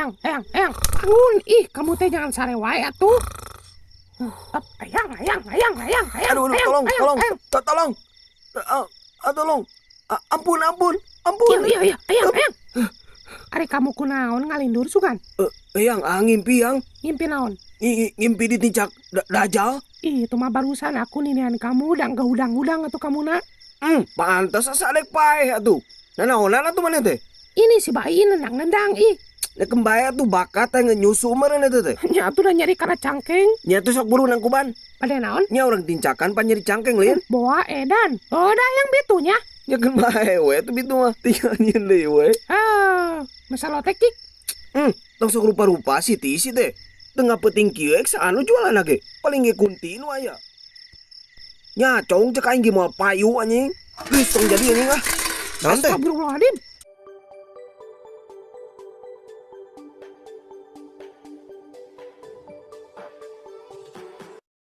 Ayang, ayang, ayang. Bangun, ih, kamu teh jangan sare wae atuh. Ayang, ayang, ayang, ayang, ayang. Aduh, aduh, ayang, tolong, ayang, tolong, ayang. Tolong. Ah, ah, tolong. Ah, ampun, ampun, ampun. Iya, ayang, ayang. Ari kamu kunaon ngalindur sugan? Eh, eyang, ah, ngimpi yang. Ngimpi naon? Ngimpi ditincak dajal. Ih, itu mah barusan aku ninian kamu dang gahudang-hudang atuh kamu nak. Pantes asa dek paeh atuh. Nah, naonan atuh maneh teh? Ini si bayi nendang-nendang ih. Nya kembaya tuh bakat teh nyusu meureun eta teh. Nya atuh udah nyeri kana cangkeng. Nya tuh sok buru nangkuban. Pada naon? Nya urang tincakan pan nyeri cangkeng lin. Boa edan. Oh, dah yang bitunya. Nya keun bae we tuh bitu mah. Tinggal nyieun deui we. Ah, masalah tekik. Tong sok rupa-rupa si tisi teh. Tengah peuting kieu ek anu jualan ge. Paling ge kunti nu aya. Nya cong cek aing ge moal payu anjing. Geus tong jadi anjing ah. Naon teh? Astagfirullahaladzim.